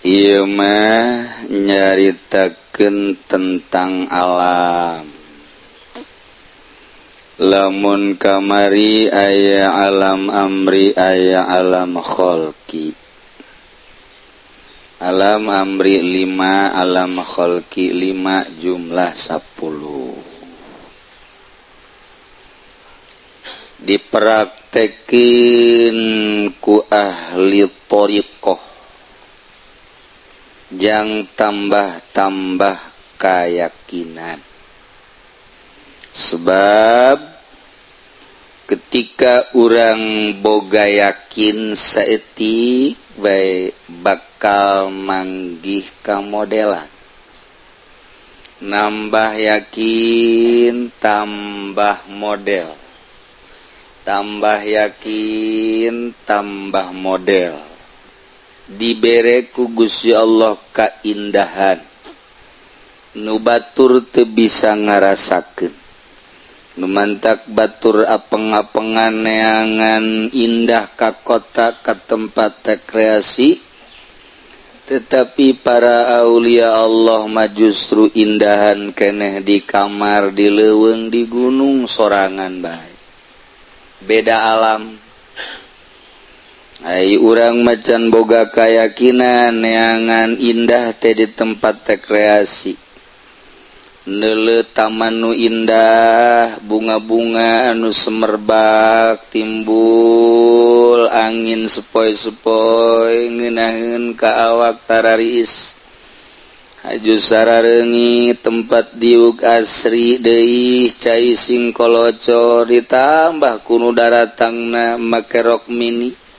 Ieu mah nyaritakeun tentang alam. Lamun kamari aya alam amri, aya alam kholqi. Alam amri 5, alam kholqi 5, jumlah 10. Dipraktekin ku ahli thariqah jang tambah-tambah keyakinan. Sebab ketika urang boga yakin saeutik bae bakal manggih kamodelan. Nambah yakin tambah model, tambah yakin tambah model. Dibere ku Gusti Allah kaindahan nu batur teu bisa ngarasakeun, nu mantak batur apeng-apengan neangan indah ka kota ka tempat rekreasi. Tetapi para aulia Allah mah justru indahan keneh di kamar, di leuweung, di gunung sorangan bae. Beda alam. Ai urang macan boga kayakinan neangan indah teh di tempat rekreasi. Neuleuh taman nu indah, bunga-bunga anu semerbak timbul, angin sepoi-sepoi ngeunaheun ka awak tarariis. Haju sarareungi tempat diuk asri deui cai sing kolocor ditambah ku nu daratangna make rok mini.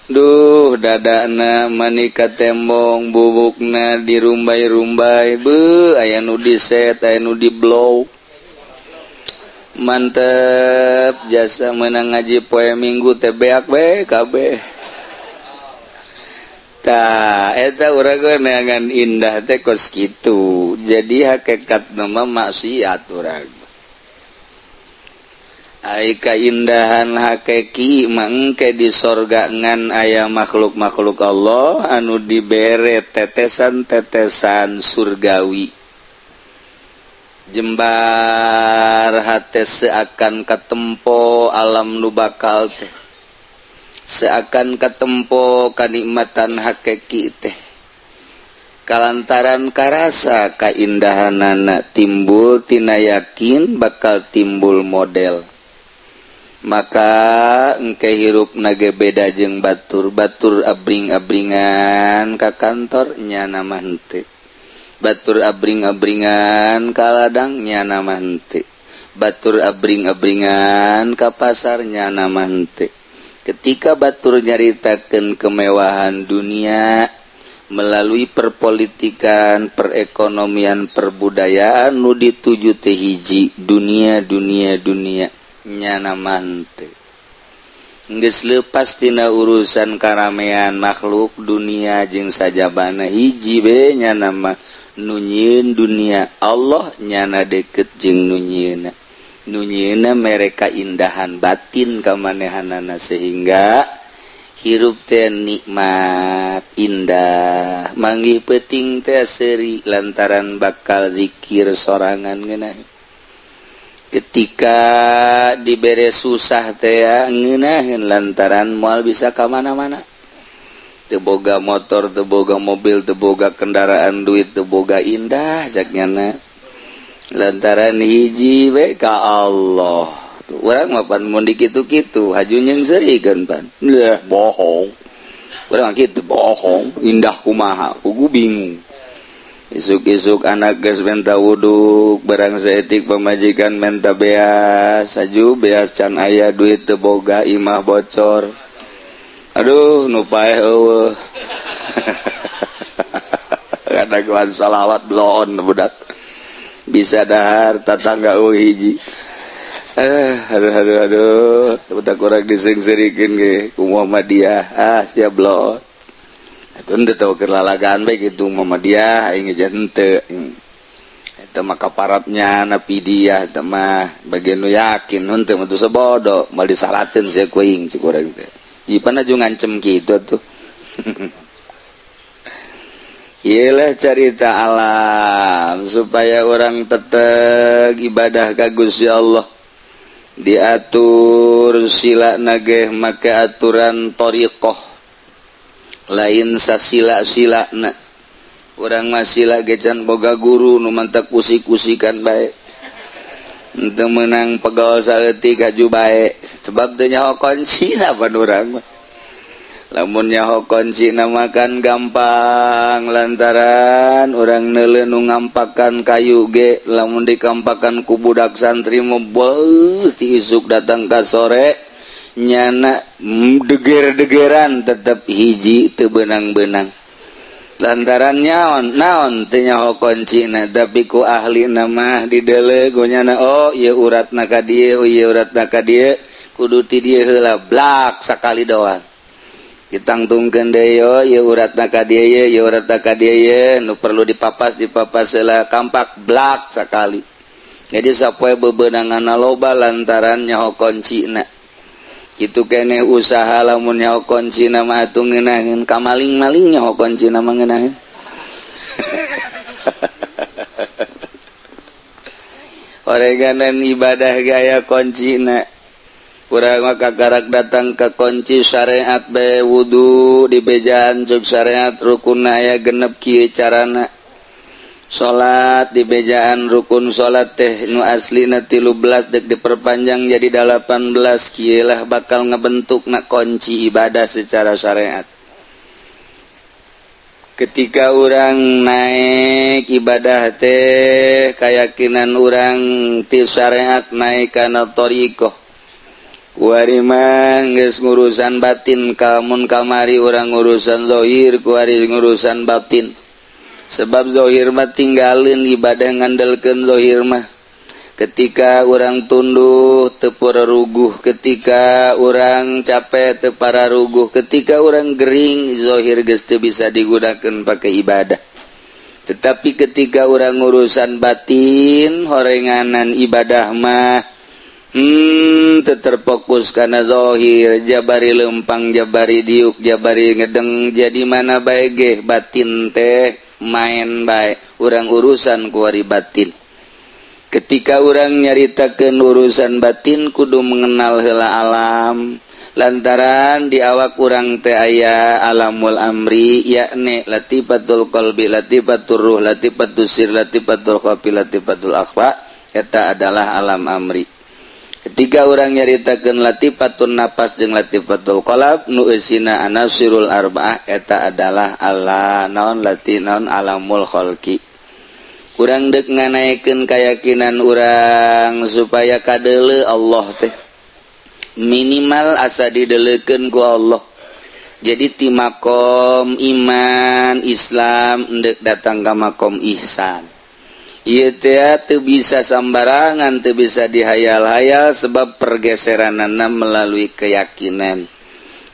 Duh, dadana manika tembong, bubukna dirumbai-rumbai, beuh aya nu diset, aya nu di blow. Mantep jasa menang ngaji poe Minggu teh beak we kabeh. Tah eta urang neangan indah teh kos kitu. Jadi hakikatna mah maksiat urang. Ai kaindahan hakiki mangke di sorga ngan aya makhluk-makhluk Allah anu dibere tetesan-tetesan surgawi. Jembar hate seakan katempo alam nu bakal teh, seakan katempo kanikmatan hakiki teh. Kalantaran karasa kaindahanana timbul tina yakin bakal timbul model. Maka engke hirup nage beda jeung batur, batur abring-abringan ka kantor nyana mah henteu, batur abring-abringan ka ladang nyana mah henteu, batur abring-abringan ka pasar nyana mah henteu. Ketika batur nyaritakeun kemewahan dunia melalui perpolitikan, perekonomian, perbudayaan nu dituju teh hiji dunia, dunia, dunia nyana mah henteu. Geus leupas tina urusan karamean makhluk dunia jeung sajabana hiji be nyana mah nu nyieun dunia Allah nyana deket jeung nu nyieunna. Nu nyieunna mere kaindahan batin ka manehanana sehingga hirup teh nikmat indah. Manggih peuting teh seuri lantaran bakal zikir sorangan ngeunah. Ketika dibere susah teh ngeunaheun lantaran moal bisa ka mana-mana. Teu boga motor, teu boga mobil, teu boga kendaraan, duit teu boga indah cak nyana. Lantaran hiji we ka Allah. Tuh urang mah pan mun dikitu-kitu haju nyeungseurikeun pan. Leh bohong. Urang kitu bohong, indah kumaha, pugu bingung. Isuk-isuk anak geus menta wuduk, barang saeutik pamajikan menta beas, haju beas can aya duit teu boga, imah bocor. Aduh, nu paeh eueuh. Kadaguan salawat bloon budak. Bisa dahar tatangga eueuh hiji. Aduh aduh aduh, budak urang diseungseurikeun ge ku Muhammadiyah. Ah, sia bloon. Atuh henteu teu keur lalagaan bae kitu Muhammadiyah aing ge henteu. Eta mah kaparatnya na pidiah eta mah bagian nu yakin henteu mah teu sabodo, moal disalateun sia ku aing cek urang teh. Ieu pan aju ngancem kitu atuh. Iyalah carita alam supaya orang tetep ibadah ka Gusti Allah, diatur sila nageh make aturan thoriqoh, lain sasila-sila na. Urang mah sila ge can boga guru nu mantak usik-usikan bae. Teu meunang pegel saeutik haju bae sebab teu nyaho kuncina pan urang mah. Lamun nyaho kuncina makan gampang, lantaran urang neuleuh nu ngampakan kayu ge, lamun dikampakan ku budak santri mah beuh, ti isuk datang ka sore nyana deger-degeran tetep hiji teu beunang-beunang, lantaran nyaon naon teu nyaho kuncina. Tapi ku ahli mah dideuleu ku nyana, "Oh, ieu uratna ka dieu, oh, ieu uratna ka dieu, kudu ti dieu heula." Blak, sakali doang. Ditangtungkeun deui, "Oh, ieu uratna ka dieu, ieu ieu uratna ka dieu, ieu nu perlu dipapas, dipapas heula." Kampak, blak, sakali. Jadi sapoe bebenangan loba lantaran nyaho kuncina. Kitu keneh usaha, lamun nyaho kuncina mah atuh ngeunaheun, ka maling-maling nyaho kuncina mah ngeunaheun. Oreganan ibadah gaya kuncina. Urang mah kakarak datang ke kunci syariat bae. Wudu di bejaan cek syariat rukun aya 6, kieu carana. Salat di bejaan rukun salat teh nu aslina 13 dek diperpanjang jadi 18, kieu lah bakal ngebentuk nak kunci ibadah secara syariat. Ketika orang naik ibadah teh, keyakinan orang ti syariat naik kana thoriqoh. Kuari mah geus ngurusan batin. Kamun kamari urang ngurusan zohir, kuari ngurusan batin, sebab zohir mah tinggalin, ibadah ngandelkeun zohir mah. Ketika orang tunduh teu ruguh, ketika orang capek teu ruguh, ketika orang gering, zohir geus teu bisa digunakan pakai ibadah. Tetapi ketika orang urusan batin, horenganan ibadah mah terfokus karena zohir. Jabari lempang, jabari diuk, jabari ngedeng, jadi mana bae ge batin teh main bae. Urang urusan kuari batin. Ketika orang nyaritakeun urusan batin, kudu mengenal heula alam, lantaran di awak urang teh aya alamul amri, yakni latifatul qalbi, latifatul ruh, latifatul sir, latifatul khafi, latifatul akhfa. Eta adalah alam amri. Ketika orang nyaritakeun latifatun napas jeung latifatul qalb nu eusina anasirul arba'ah, eta adalah Allah naon lati naon alamul khalqi. Urang dek nganaikeun keyakinan urang supaya kadeuleu Allah teh, minimal asa dideleukeun ku Allah. Jadi ti makom iman Islam endek datang ka makom ihsan. Ieu teh teu bisa sambarangan, teu bisa dihayal-hayal, sebab pergeseranana melalui keyakinan.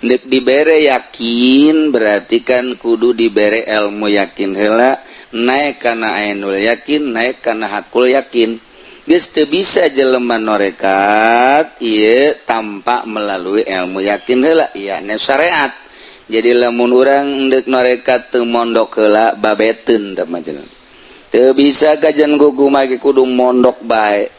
Ndek dibere yakin berarti kan kudu dibere ilmu yakin heula, naik kana ainul yakin, naik kana hakul yakin. Geus teu bisa jelema norekat ieu tanpa melalui ilmu yakin heula, yakni syariat. Jadi lamun urang endek norekat teu mondok heula, babeteun teh mah jelema. Teu bisa kajian kumaha ge kudu mondok bae.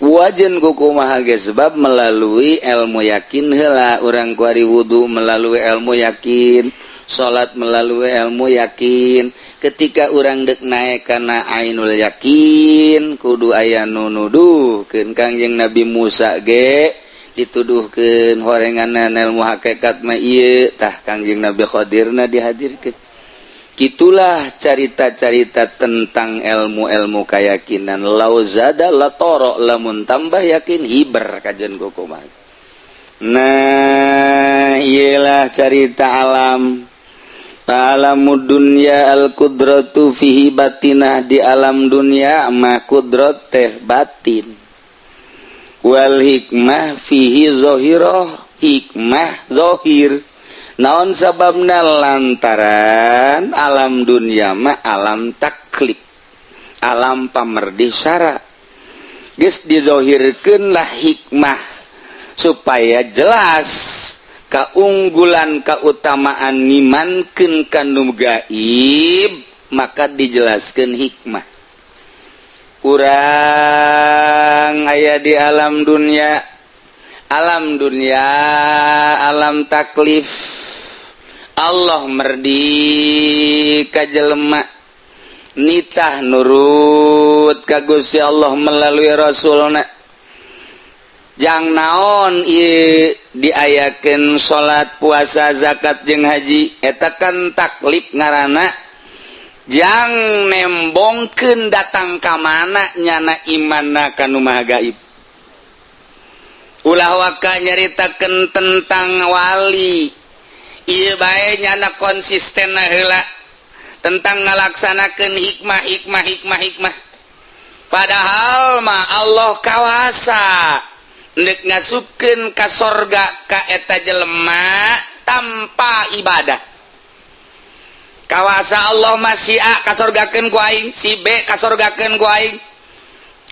Wajen kumaha ge, sebab melalui ilmu yakin heula. Urang kuari wudu melalui ilmu yakin, salat melalui ilmu yakin. Ketika urang dek naik kana ainul yakin, kudu aya nu nuduhkeun. Kangjeng Nabi Musa ge dituduhkeun horenganan ilmu hakikat mah ieu tah, Kangjeng Nabi Khadirna dihadirkeun. Gitulah carita-carita tentang ilmu-ilmu keyakinan. Lauzada latoro, lamun tambah yakin hiber kajian kumaha. Nah, iyalah carita alam. Alamud dunya al qudratu fihi batinah, di alam dunia mah kudrat teh batin. Wal hikmah fihi zahirah, hikmah zahir. Naon sababna? Lantaran alam dunia mah alam taklif, alam pamerdih syara. Geus dizohirkeun lah hikmah supaya jelas keunggulan, keutamaan ngimankeun ka nu gaib. Maka dijelaskan hikmah. Urang aya di alam dunia, alam dunia alam taklif. Allah merdika jelema, nitah nurut ka Gusti Allah melalui Rasulna. Jang naon ieu diayakeun salat, puasa, zakat jeung haji? Eta kan taklif ngaranna, jang nembongkeun datang ka mana nyana imanna ka nu maha gaib. Ulah waka nyaritakeun tentang wali. Ieu bae nyana konsisten heula tentang ngalaksanakeun hikmah, hikmah, hikmah, hikmah. Padahal mah Allah kawasa ndek ngasupkeun ka sorga ka eta jelema tanpa ibadah. Kawasa Allah mah si A kasorgakeun ku aing, si B kasorgakeun ku aing,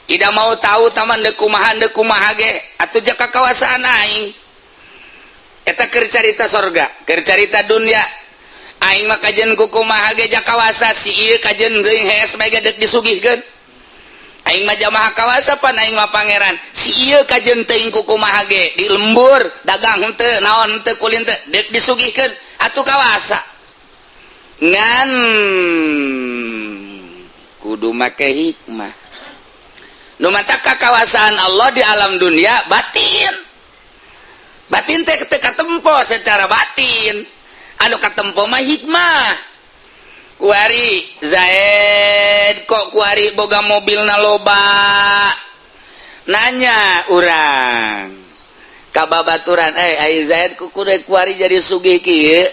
tidak mau tahu taman dek kumaha, dek kumaha ge atuh jaka kawasaan aing. Eta keur carita sorga. Keur carita dunia, aing mah kajen ku kumaha ge kawasa, si ieu kajen geuing hees bae ge deuk disugihkeun. Aing mah jamaah kawasa pan, aing mah pangeran. Si ieu kajen teuing ku kumaha ge, di lembur dagang henteu, naon henteu, kulin teu, deuk disugihkeun atuh kawasa. Ngan kudu make hikmah. Nu matak kakawasaan Allah di alam dunia batin, batin teh teu katempo secara batin. Anu katempo mah hikmah. Kuari Zaid kok kuari boga mobilna loba? Nanya urang kababaturan, "Eh, ai Zaid ku kuari jadi sugih kieu?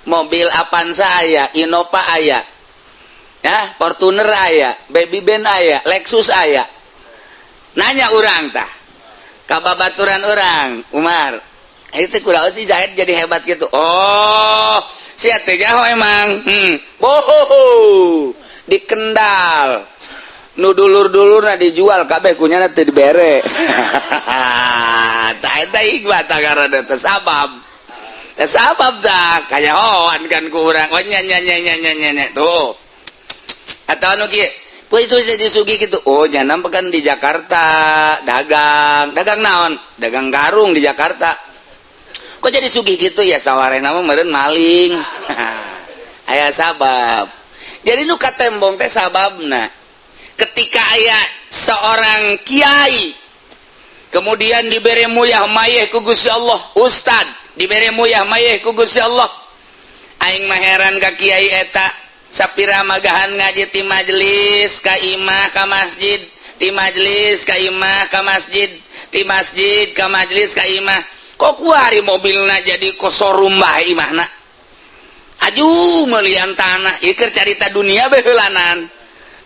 Mobil Avanza aya, Innova aya ya, Fortuner aya, Baby Ben aya, Lexus aya." Nanya urang tah kababaturan urang, "Umar, itu kurang si Zaid jadi hebat gitu?" "Oh, si teh nyaho emang." Oh, di Kendal nu dulur-dulur na dijual kabeh, kunyana teu dibere. Tah, eta hikmah tah, karena teh sabab, teh sabab tah kanyahoan kan ku urang. Oh, nya nya nya nya nya nya nya tuh. Atau anu kieu, "Poe itu jadi sugih gitu?" "Oh, nyana kan di Jakarta dagang." "Dagang naon?" "Dagang karung di Jakarta." "Kok jadi sugih gitu?" "Ya, sawarena mah meureun maling." Aya sabab. Jadi nu katembong teh sababna. Ketika aya seorang kiai kemudian diberi muyah mayeh ku Gusti Allah, ustad diberi muyah mayeh ku Gusti Allah, aing mah heran ka kiai eta. Sapira magahan ngaji ti majelis ka imah ka masjid, ti majelis ka imah ka masjid, ti masjid ka majelis ka imah, kok kuari mobilna jadi kosorum bae imahna? Aju melian tanah. Ieu keur carita dunia baheulanan,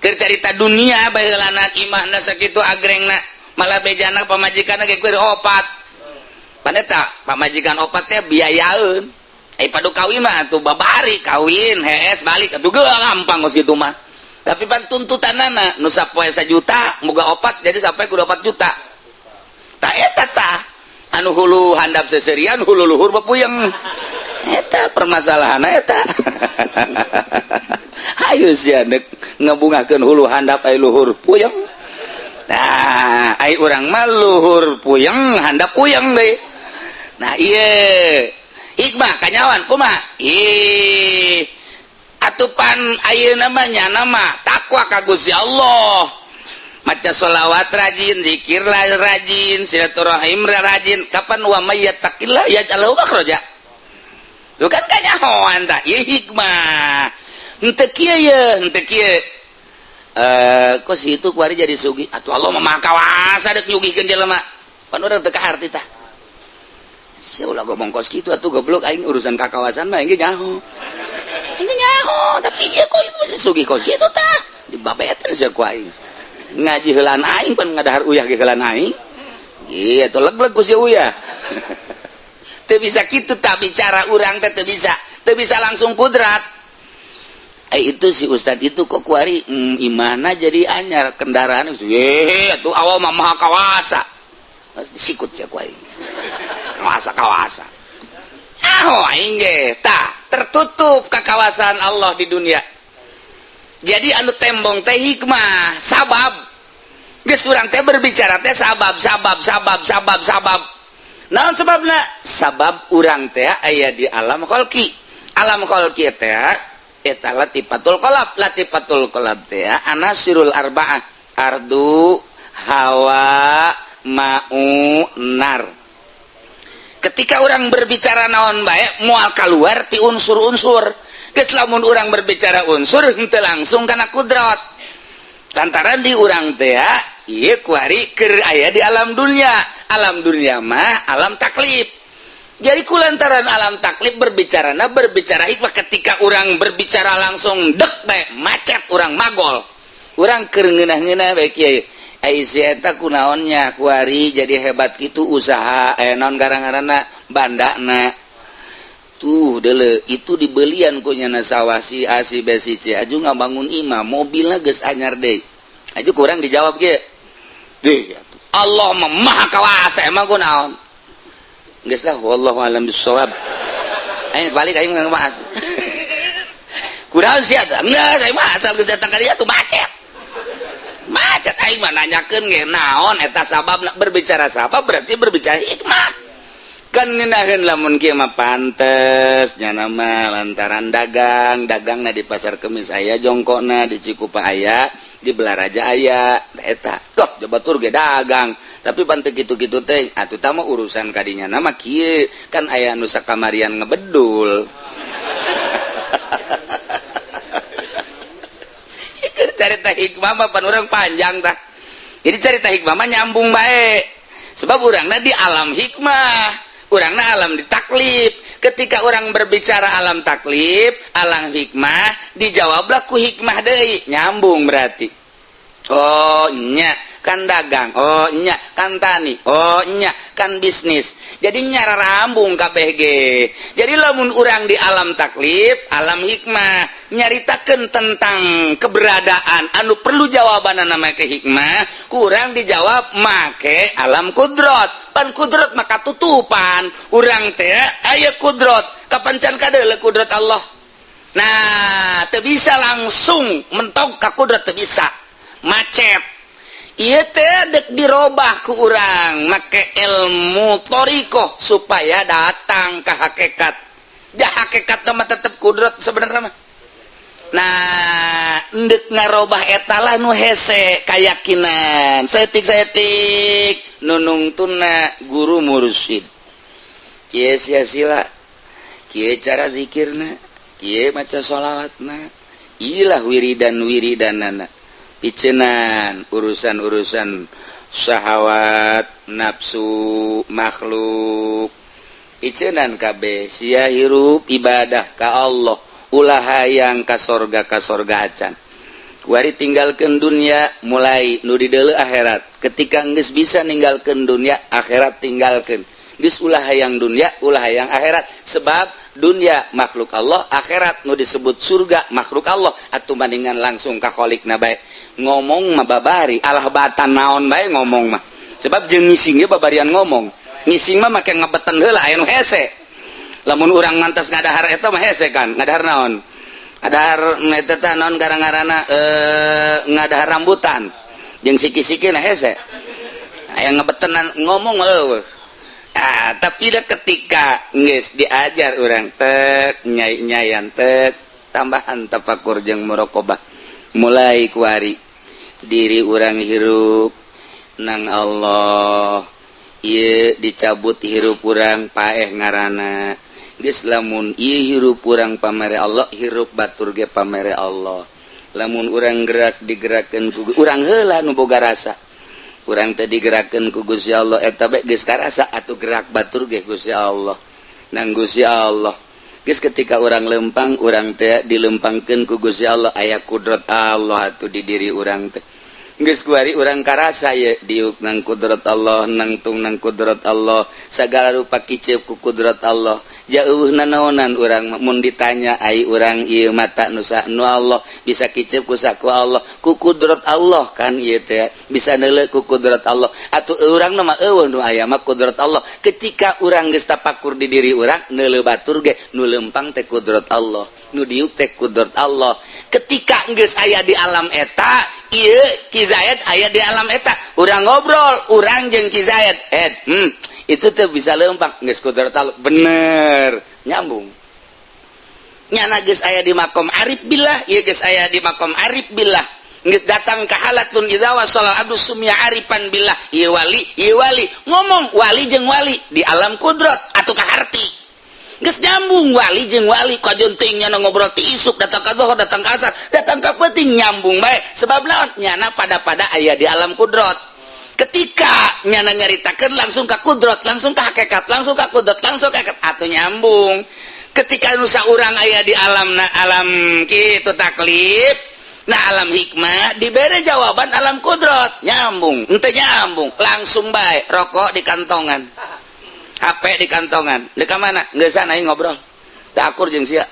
keur carita dunia baheulanan. Imahna sakitu agrengna, malah bejana pamajikan ge kuir opat. Paneta pamajikan opat teh biayaeun. Eh, padu kawin mah atuh babari kawin hees balik atuh geus gampang geus kitu mah. Tapi pan tuntutanana nu sapoe sajuta moga opat, jadi sampai kudu 4 juta. Tah, eta tah anu hulu handap seserian, hulu luhur bapuyeng. Eta permasalahan eta. Ayo sia dek ngebungakeun hulu handap ai luhur puyeng. Nah, ai urang mah luhur puyeng, handap puyeng deui. Nah, ieu hikmah kanyawan kumaha? Ih, atupan ayeuna mah nyana mah takwa ka Gusti Allah, maca sholawat rajin, zikir lah rajin, silaturahim rajin. Kapan wa may yattaqillah yaj'al lahu makhraja. Tuh kan kanyahoan tah. Ieu hikmah. Henteu kieu ye, henteu kieu. Eh, kok si itu kuari jadi sugih? "Atuh Allah mah maha kawasa dek nyugihkeun jelema." Pan urang teu kaharti tah. Sia ulah ngomong kos kitu atuh, goblok. Aing urusan kakawasan mah aing ge nyaho. Aing ge nyaho, tapi ieu kok itu masih sugih kos kitu tah? Dibabetan sia ku aing. Ngaji heulaan aing, pan ngadahar uyah ge heulaan aing. Iya, tuh leg-leg ku si uyah. Teu bisa kitu tak bicara urang teh, teu bisa. Teu bisa langsung kudrat. Eh, itu si ustad itu kok kuari imana jadi anyar kendaraan? "Ye, tuh awal mah maha kawasa." Disikut sia ku aing. Kawasa kawasa. Ah, aing ge tah tertutup kekawasan Allah di dunia. Jadi anu tembong teh hikmah sabab. Geus urang teh berbicara teh sabab sabab sabab sabab sabab. Naon sebabna? Sabab urang teh aya di alam kholqi. Alam kholqi teh eta latifatul qalb, latifatul qalb teh anasirul arba'ah, ardu, hawa, ma'u, nar. Ketika orang berbicara naon bae moal keluar ti unsur-unsur. Geus lamun urang berbicara unsur henteu langsung kana kudrat. Lantaran di urang teh ieu kuari keur aya di alam dunia. Alam dunia mah alam taklif. Jadi kulantaran alam taklif berbicarana berbicara hikmah. Ketika orang berbicara langsung dek bae macet, urang magol. Urang keur ngeunah-ngeunah bae kieu. Ai si eta kunaonnya kuari jadi hebat kitu usaha naon garang-garana bandana. Tuh dele itu dibelian ku nyana sawah si A si B si C aju ngabangun imah mobilna geus anyar deui. Aju kurang dijawab kieu. Deh Allah mah maha kawasa emang kunaon. Geus lah wallahu alam bissawab. Aing balik aing mah kurang sih ada enggak aing mah asal geus datang ka dieu tuh macet. Macet aing mah nanyakeun ge naon eta sabab. Berbicara sabab berarti berbicara hikmah. Kan ngeunaheun lamun kieu mah pantes nyana mah lantaran dagang, dagangna di Pasar Kemis aya jongkokna, di Cikupa aya, di Balaraja aya eta. Toh batur ge dagang, tapi pan teu kitu-kitu teh atuh tah mah urusan kadinya mah kieu kan aya nu sakamarian ngebedul. Carita hikmah mah pan urang panjang tah. Jadi carita hikmah mah nyambung bae. Sebab urangna di alam hikmah, urangna alam di taklif. Ketika orang berbicara alam taklif, alam hikmah, dijawablah ku hikmah deui, nyambung berarti. Oh nya kan dagang, oh nya kan tani, oh nya kan bisnis. Jadi nyara rambung kabeh ge. Jadi lamun urang di alam taklif, alam hikmah, nyaritakeun tentang keberadaan anu perlu jawaban make hikmah, kurang dijawab make alam kudrot. Pan kudrot maka tutupan urang teh aya kudrot, kapan can kadeuleu kudrot Allah. Nah, teu bisa langsung mentok ka kudrot, teu bisa. Macet. Ieu teh dek dirobah ku urang make ilmu thoriqoh supaya datang ke hakikat. Ja hakikat mah tetep kudrot sebenarnya mah. Nah, endek ngarobah eta lah nu hese kayakinan. Saeutik-saeutik nunungtuna guru mursyid. Kieu sia sila, kieu cara zikirna, kieu maca sholawatna, ilah wiridan-wiridanana. Picenan urusan-urusan syahwat, nafsu, makhluk. Icenan kabeh sia hirup ibadah ka Allah, ulah hayang ka sorga acan. Kuari tinggalkeun dunia mulai nu dideuleu akhirat. Ketika geus bisa ninggalkeun dunia, akhirat tinggalkeun. Geus ulah hayang dunia, ulah hayang akhirat. Sebab dunia makhluk Allah, akhirat nu disebut surga makhluk Allah. Atuh bandingan langsung ka kholikna bae. Ngomong mah babari, alah batan naon bae ngomong mah. Sebab jeung ngising ge babarian ngomong. Ngising mah make ngebeten heula aya nu hese. Lamun urang ngantos ngadahar eta mah hese kan, ngadahar naon? Ngadahar eta teh naon garang-garana ngadahar rambutan. Jeung siki-siki na hese. Aya ngebetenan ngomong eueuh. Ah, tapi dah ketika geus diajar urang tek nyai-nyayan tek tambahan tafakur jeung muraqabah mulai kuari diri urang hirup nang Allah ieu dicabut hirup urang paeh ngaranna. Geus lamun ieu hirup urang pamere Allah, hirup batur ge pamere Allah. Lamun urang gerak digerakkeun ku urang heula nu boga rasa. Urang teh digerakkeun ku Gusti Allah eta bae geus karasa atuh gerak batur ge Gusti Allah. Nang Gusti Allah. Geus ketika urang lempang, urang teh dilempangkeun ku Gusti Allah, aya kudrat Allah atuh di diri urang teh. Geus kuari urang karasa ye diuk nang kudrat Allah, nangtung nang kudrat Allah, sagala rupa kicep ku kudrat Allah. Jauh nanaonan urang mun ditanya ai urang ieu mata nusa nu Allah bisa kicep ku saku Allah, ku kudrat Allah kan ieu teh bisa neuleuh ku kudrat Allah. Atuh urang mah eueuh nu aya mah kudrat Allah. Ketika urang geus tapakur di diri urang neuleuh batur ge nu lempang teh kudrat Allah. Nu diuk teh kudrat Allah. Ketika geus aya di alam eta, ieu Ki Zaid aya di alam eta, urang ngobrol, urang jeung Ki Zaid, ed itu tuh bisa lempang, geus kudrat Allah, bener, nyambung. Nyana geus aya di makom arif billah, ieu geus aya di makom arif billah, geus datang ke halatun idza wasala abdu sumya arifan billah. Ieu wali, ieu wali, ngomong wali jeung wali di alam kudrat atau kaharti, geus nyambung wali jeung wali. Kajeun teuing nyana ngobrol ti isuk datang ka zuhur, datang ka asar, datang ka peuting, nyambung bae. Sebab naon? Nyana pada-pada aya di alam kudrat. Ketika nyana nyaritakeun, langsung ka kudrat, langsung ka hakikat, langsung ka kudrat, langsung ka hakikat, atau nyambung. Ketika nusa urang aya di alam na alam kitu taklif, nah, alam hikmah, diberi jawaban alam kudrat, nyambung ente, nyambung langsung baik. Rokok di kantongan, HP di kantongan, di mana nggak sana aing ngobrol teu akur jeung sia.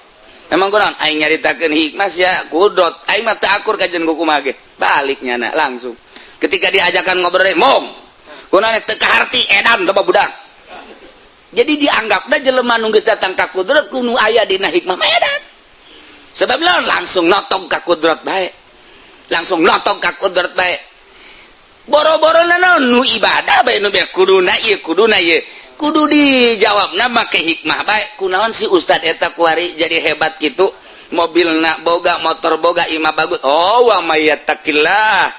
Emang kurang aing nyaritakeun hikmah, sia kudrat, aing mah teu akur kajian kumaha ge. Balik nyana langsung. Ketika diajakan ngobrol, mong kunaon, teu kaharti, edan teu budak. Jadi dianggapna jelema nu geus datang ka kudrat kudu aya dina hikmah mah edan. Sebab langsung notong ka kudrat bae, langsung notong ka kudrat bae. Boro-boro naon nu ibadah bae, nu kuduna ieu, kuduna ieu, kudu dijawabna make hikmah bae. Kunaon si ustad eta kuari jadi hebat gitu, mobilna boga, motor boga, imah bagus? Oh, wa may yattaqillah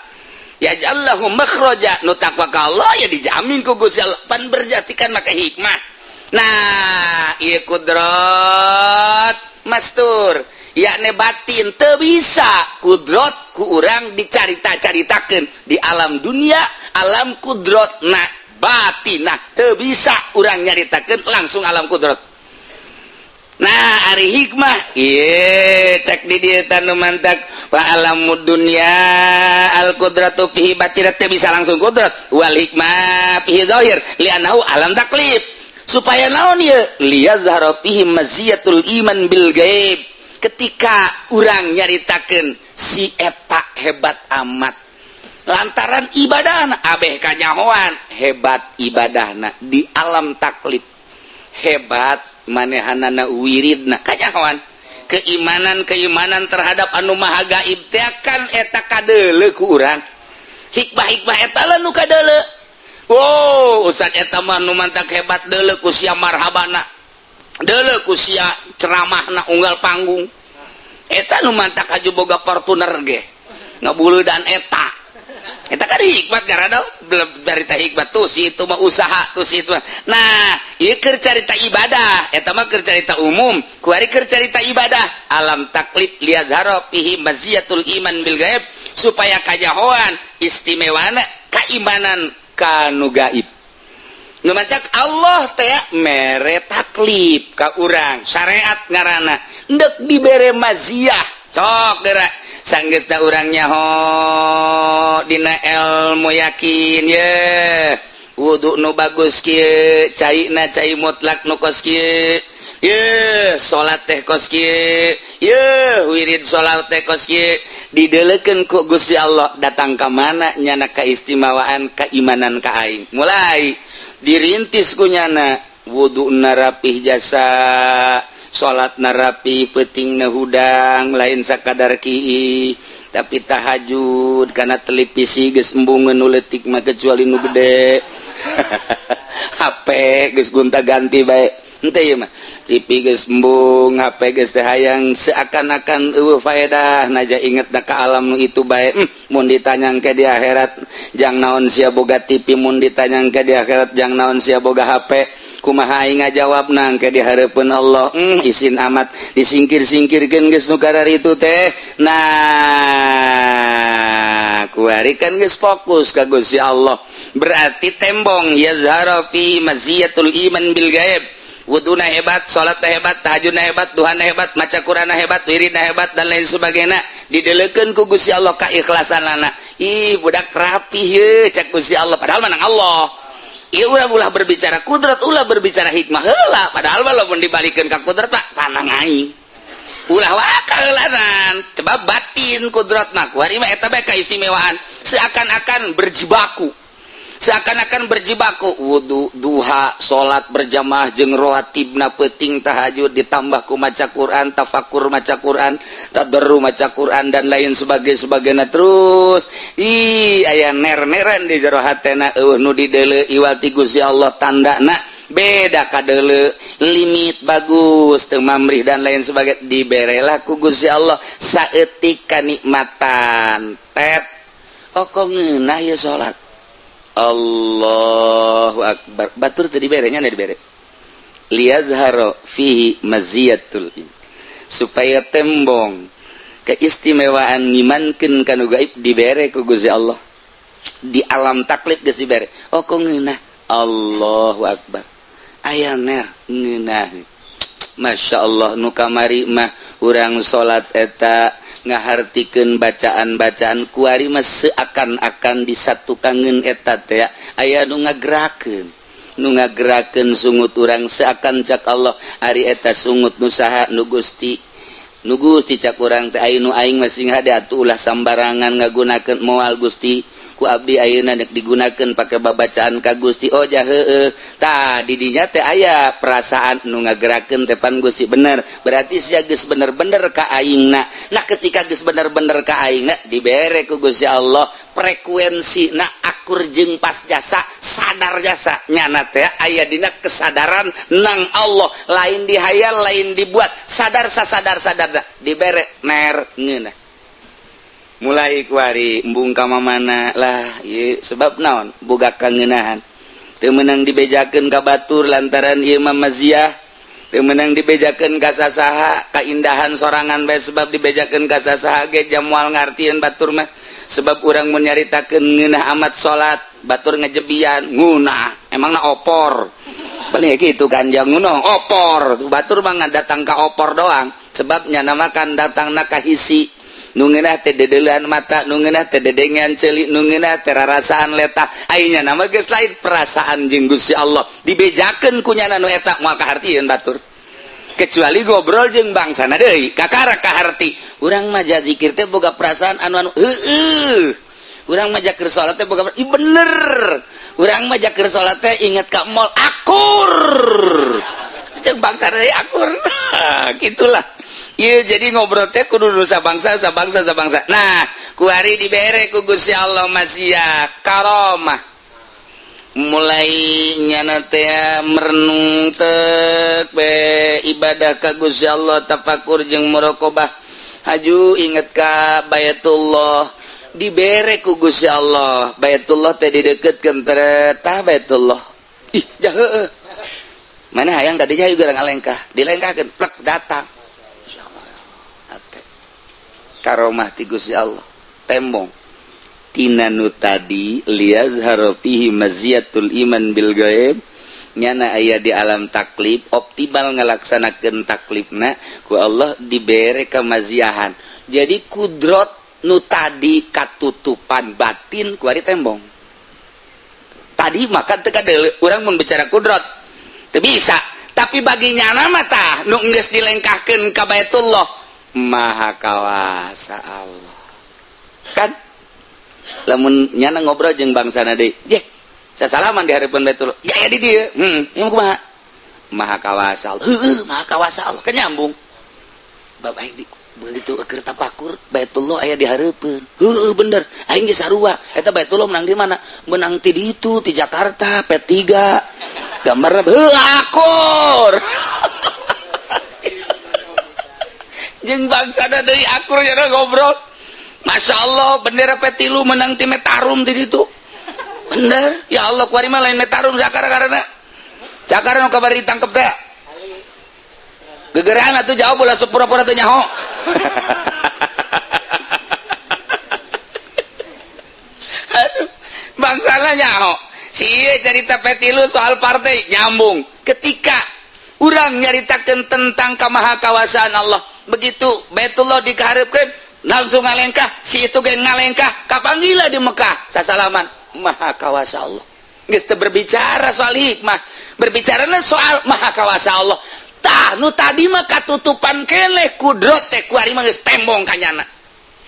yaj'al lahu makhraja. Nu takwa ka Allah ya dijamin ku Gusti Allah. Pan berjatikan make hikmah. Nah, ieu kudrat mastur, yakni batin, teu bisa kudrot ku urang dicarita-caritakeun di alam dunia. Alam kudrot na batinah teu bisa urang nyaritakeun langsung alam kudrot. Nah, ari hikmah ieu cek di dieu tanu mantak wa alamud dunya al qudratu fihi batinah, teu bisa langsung kudrat, wal hikmah fihi zahir li'annahu alam taklif. Supaya naon ieu? Liyazhara fihi maziyatul iman bil gaib. Ketika urang nyaritakeun si eta hebat amat lantaran ibadah, abeh kanyahoan hebat ibadahna di alam taklif, hebat manehanana wiridna, kanyahoan keimanan keimanan terhadap anu maha gaib teh kan eta kadeuleu ku urang. Hikmah-hikmah eta lah nu kadeuleu. Wow, ustad eta mah nu mantak hebat, deuleu ku sia marhabana, deuleu ku sia ceramahna unggal panggung. Eta nu mantak haju boga Fortuner ge ngabuleudan. Eta eta kan hikmat, karena belum cerita hikmat tuh si itu mah usaha tuh si itu. Nah, ieu keur carita ibadah, eta mah keur carita umum, kuari keur carita ibadah alam taklif. Liyazhara fihi maziyatul iman bil gaib, supaya kajahoan istimewana keimanan kanu gaib. Nu mantak Allah teh mere taklif ka urang, syariat ngaranna, endek dibere maziyah. Cok geura sanggeusna urang nyaho dina ilmu yakin ye, wudu nu bagus kieu, caina cai mutlak nu kos kieu ye, salat teh kos kieu ye, wirid salat teh kos kieu, didelekeun ku Gusti Allah. Datang ka mana nyana keistimewaan keimanan ka aing? Mulai dirintis ku nyana wudu rapih, jasa salat narapi, peting hudang lain sakadar ki, tapi tahajud karena televisi geus embungeun nu leutik mah, kecuali nu gede. HP geus gonta ganti bae henteu ieu mah. TV geus embung, HP geus teh hayang, seakan-akan eueuh faedah naja inget na ka alam nu itu bae. Mun ditanya ke di akhirat jang naon sia boga TV, mun ditanya ke di akhirat jang naon sia boga HP, kumaha aing ngajawab nang ke di hareupeun Allah? Isin amat disingkir-singkirkeun geus nu itu teh. Nah, kuari kan geus fokus ka Gusti Allah, berarti tembong yazhara fi maziyatul iman bil gaib. Wuduna hebat, salatna hebat, tahajudna hebat, duhana hebat, maca Qur'anna hebat, wiridna hebat, dan lain sebagainya, didelekeun ku Gusti Allah keikhlasanana. Ih, budak rapih ye, cek Gusti Allah. Padahal menang Allah. Ieu ulah, ulah berbicara kudrat, ulah berbicara hikmah heula. Padahal walaupun dibalikeun ka kudrat, Pak, panang aing. Ulah wakaheulanan, sebab batin kudrat mah kuari mah eta bae kaistimewaan, seakan-akan berjibaku. Seakan-akan berjibaku wudu, duha, salat berjamaah jeung rawatibna, peuting tahajud, ditambah ku maca Quran, tafakur maca Quran, tadarru maca Quran, dan lain sebagai sebagainya. Terus ih, aya ner-neran di jero hatena, euweuh nu dideuleu iwal ti Gusti Allah. Tandana beda kadeuleu, limit bagus, teu mamrih, dan lain sebagainya. Diberelah ku Gusti Allah saeutik kanikmatan tet. Oh, kok ngeunah ya salat? Allahu akbar. Batur teu dibere nya, dibere liyazharo fihi maziyatul, supaya tembong keistimewaan ngimankeun kanu gaib. Dibere ku Gusti Allah di alam taklif geus dibere. Oh, kok ngeunah? Allahu akbar, aya ner ngeunah. Masya Allah, nu kamari mah urang salat eta ngahartikeun bacaan-bacaan, kuari mah seakan-akan disatukangeun eta teh aya nu ngagerakeun, nu ngagerakeun sungut urang. Seakan cak Allah, ari eta sungut nu saha? Nu Gusti, nu Gusti, cak urang teh. Aya nu aing masih hade atuh, ulah sambarangan ngagunakeun. Moal Gusti, ku abdi ayeuna dek digunakeun pake babacaan ka Gusti. Oh ja, heueuh. Tah, di dinya teh aya perasaan nu ngagerakeun teh pan Gusti, bener. Berarti sia geus bener-bener ka aingna. Nah, ketika geus bener-bener ka aingna, dibere ku Gusti Allah frekuensi na akur jeung pas jasa, sadar jasa. Nyana teh aya dina kesadaran nang Allah, lain dihayal, lain dibuat, sadar sasadar sadar, dibere ner ngeunah. Mulai kuari embung ka mana lah ieu, sebab naon? Boga kangenahan. Teu meunang dibejakeun ka batur lantaran ieu mah maziah. Teu meunang dibejakeun ka sasaha, kaindahan sorangan bae, sebab dibejakeun ka sasaha ge moal ngartieun batur mah. Sebab urang mun nyaritakeun ngeunah amat salat, batur ngejebian ngeunah, emangna opor? Paling gitu kan, jangan opor. Batur mah datang ka opor doang, sebabnya namakan datang na ka hisi. Nu ngeunah teh dedeulean mata, nu ngeunah teh dedengean ceuli, nu ngeunah teh rarasaan letah. Ayeuna nama geus lain perasaan jeung Gusti Allah. Dibejakeun ku nyana nu eta moal kahartieun batur, kecuali ngobrol jeung bangsana deui, kakara kaharti. Urang mah zikir teh boga perasaan anu anu heueuh, urang mah keur salat teh boga, ih bener, urang mah keur salat teh inget ka mall, akur jeung bangsa deui, akur gitulah. Iya, jadi ngobrol teh kudu nusa bangsa, sabangsa, sabangsa. Nah, kuari dibere ku Gusti Allah maziah karomah. Mulai nyana teh merenung tek be ibadah ka Gusti Allah, tafakur jeung muraqabah. Haju inget ka Baitullah, dibere ku Gusti Allah Baitullah teh dideketkeun tah Baitullah. Ih, jah heueuh. Mana hayang tadinya juga ngalengkah, dilengkahkeun plek, datang karomah ti Gusti Allah. Tembong tina nu tadi liyazhara fihi maziyatul iman bil gaib. Nyana aya di alam taklif, optimal ngalaksanakeun taklifna, ku Allah dibere kemaziahan. Jadi kudrot nu tadi katutupan batin kuari tembong. Tadi maka teu kadeuleu urang mun bicara kudrot, teu bisa. Tapi bagi nyana mah tah nu geus dilengkahkeun ka Baitullah, Maha Kawasa Allah kan. Lamun nyana ngobrol jeung bangsana deui, ye saya salaman di hadapan Baitullah ya, di dieu ieu kumaha? Maha Kawasa Allah, heueuh, Maha Kawasa Allah kan nyambung. Sebab aing di begitu keur tapakur, Baitullah aya di hareupeun, heueuh bener, aing ge sarua. Eta Baitullah menang di mana? Menang ti ditu, ti Jakarta P3 gambarna, heueuh, akur jeung bangsana deui, akur nya ngobrol. Masya Allah, bendera P3 menang ti Metarum ti ditu, bener. Ya Allah, kuari mah lain Metarum zakara, karena zakara nu kabar ditangkep teh gegeran atuh. Jawab ulah pura-pura teu nyaho. Aduh, bangsana nyaho si ieu cerita P3 soal partai nyambung. Ketika urang nyaritakeun tentang kamahakawasaan Allah, begitu Baitullah dikaharepkeun langsung ngalengkah, si itu ge ngalengkah, kapanggila di Mekah sasalaman, Maha Kawasa Allah. Geus teu berbicara soal hikmah, berbicarana soal Maha Kawasa Allah. Tah, nu tadi mah katutupan keneh kudrot teh, kuari mah geus tembong kanyana.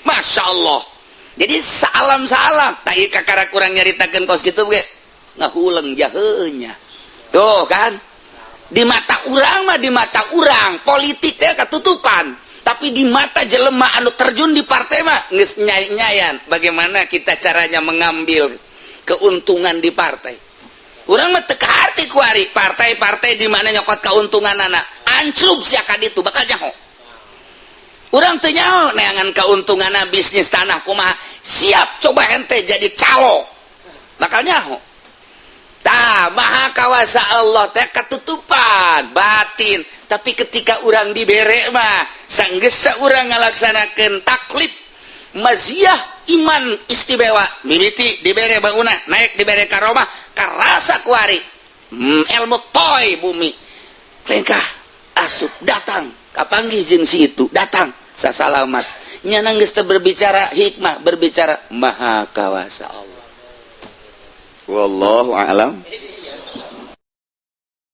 Masya Allah. Jadi salam salam tak kakara kurang nyaritakeun kos kitu ge. Ngahuleng jahenya tuh kan. Di mata urang mah, di mata urang politik ya ketutupan, tapi di mata jelema anu terjun di partai mah geus nyai-nyayan bagaimana kita caranya mengambil keuntungan di partai. Urang mah teu kaharti kuari partai-partai di mana nyokot keuntungan anak ancrub sia ka ditu, bakal nyaho. Urang teu nyaho neangan keuntungan bisnis tanah kumaha. Siap, coba ente jadi calo, bakal nyaho. Tah, maha kawasa Allah teh ketutupan batin, tapi ketika urang dibere mah sanggeus urang ngalaksanakeun taklif maziah iman istimewa, mimiti dibere bangunan, naik dibere karomah, karasa kuari ilmu toy bumi lengkah asup datang kapanggih jeung si itu, datang sasalamat, nyana geus teu berbicara hikmah, berbicara maha kawasa Allah. Wallahu a'lam.